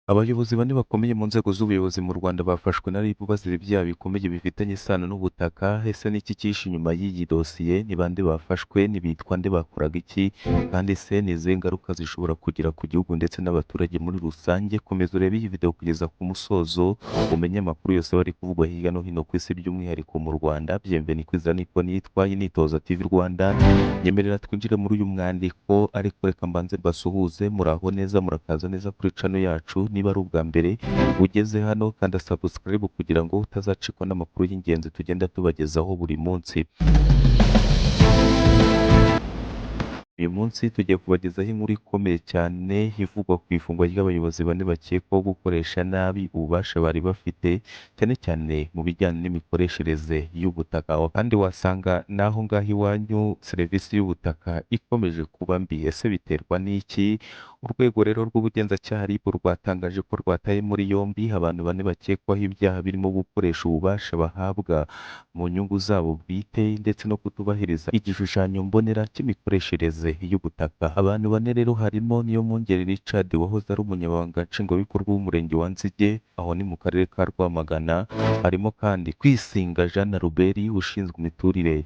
Abayobozi bane bakomeye mu nzego z'ubuyobozi mu Rwanda bafashwe na RIB bazira ibyaha bikomeye bifitanye isano n'ubutaka. Ese ni iki cyihishe inyuma y'iyi dosiye? Ni bande bafashwe? Ni bitwa nde? Bakoraga iki? Kandi se ni izihe ngaruka zishobora kugira ku gihugu ndetse n'abaturage muri rusange? Komeza urebe iyi video kugeza ku musozo, umenye amakuru yose aba ari kuvugwa hirya no hino ku isi, by'umwihariko mu Rwanda. Bienvenue Kwizera niko nitwa, iyi ni Itoza TV Rwanda. Nyemerera twinjire muri uyu mwandiko, ariko reka mbanze mbasuhuze. Muraho neza, murakaza neza kuri channel yacu. Niba ari ubwa mbere ugeze hano, kanda subscribe kugira ngo utazacikwa n'amakuru y'ingenzi tugenda tubagezaho buri munsi. Uyu munsi tugiye kubagezaho inkuru ikomeye cyane ivugwa ku ifungwa ry'abayobozi bane bakekwaho gukoresha nabi ububasha bari bafite, cyane cyane mu bijyanye n'imikoreshereze y'ubutaka. Kandi wasanga n'aho ngaho iwanyu serivisi y'ubutaka ikomeje kuba mbi. Ese biterwa n'iki? Urwego rero rw'ubugenzacyaha RIB rwatangaje ko rwataye muri yombi abantu bane bakekwaho ibyaha birimo gukoresha ububasha bahabwa mu nyungu zabo bwite ndetse no kutubahiriza igishushanyo mbonera cy'imikoreshereze y'ubutaka. Abantu bane rero harimo Niyomwungeri Richard wahoze ari umunyamabanga nshingwabikorwa w'umurenge wa Nzige, aho ni mu karere ka Rwamagana. Harimo kandi Kwisinga Jean Albert ushinzwe imiturire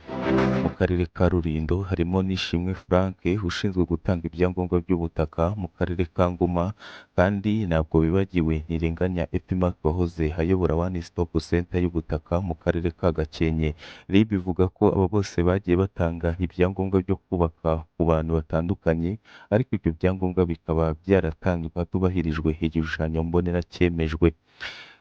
mu karere ka Rulindo, harimo Nishimwe Frank ushinzwe gutanga ibyangombwa by'ubutaka mu karere ka Ngoma, kandi ntabwo bibagiwe Ntirenganya Epimaque wahoze ayobora One Stop Center y'ubutaka mu karere ka Gakenke. RIB ivuga ko aba bose bagiye batanga ibyangombwa byo kubaka ku bantu batandukanye, ariko ibyo byangombwa bikaba byaratanzwe hatubahirijwe igishushanyo mbonera cyemejwe.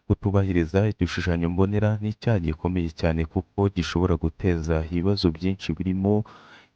Kutubahiriza igishushanyo mbonera ni icyaha gikomeye cyane kuko gishobora guteza ibibazo byinshi birimo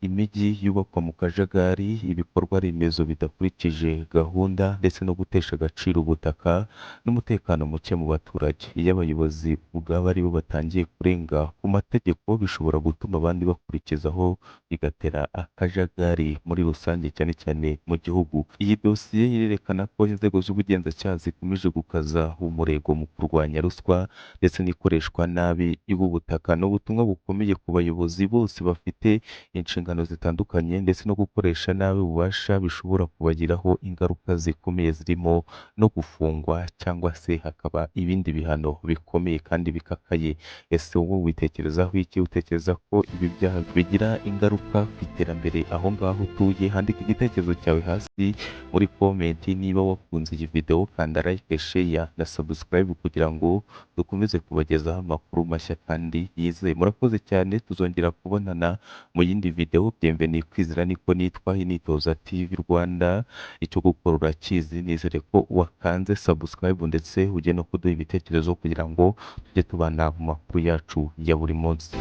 imijyi yubakwa mu kajagari, ibikorwa remezo bidakurikije gahunda ndetse no gutesha agaciro ubutaka n'umutekano muke mu baturage. Iyo abayobozi ubwabo aribo batangiye kurenga ku mategeko, bishobora gutuma abandi bakurikizaho, bigatera akajagari muri rusange, cyane cyane mu gihugu. Iyi dosiye irerekana ko inzego z'ubugenzacyaha zikomeje gukaza umurego mu kurwanya ruswa ndetse n'ikoreshwa nabi ry'ubutaka. Ni ubutumwa bukomeye ku bayobozi bose bafite inshingano zitandukanye, ndetse no gukoresha nabi ububasha bishobora kubagiraho ingaruka zikomeye zirimo no gufungwa cyangwa se hakaba ibindi bihano bikomeye kandi bikakaye. Ese wowe ubitekerezaho iki? Utekereza ko ibi byaha bigira ingaruka ku iterambere aho ngaho utuye? Handika igitekerezo cyawe hasi muri comment. Niba wakunze iyi video, kanda like, share na subscribe kugira ngo dukomeze kubagezaho amakuru mashya kandi yizewe. Murakoze cyane, tuzongera kubonana mu yindi video. Bienvenue Kwizera niko nitwa, iyi ni Itoza TV Rwanda. Icyo gukora urakizi, nizere ko wakanze subscribe ndetse ujye no kuduha ibitekerezo kugira ngo tujye tubana mu makuru yacu ya buri munsi.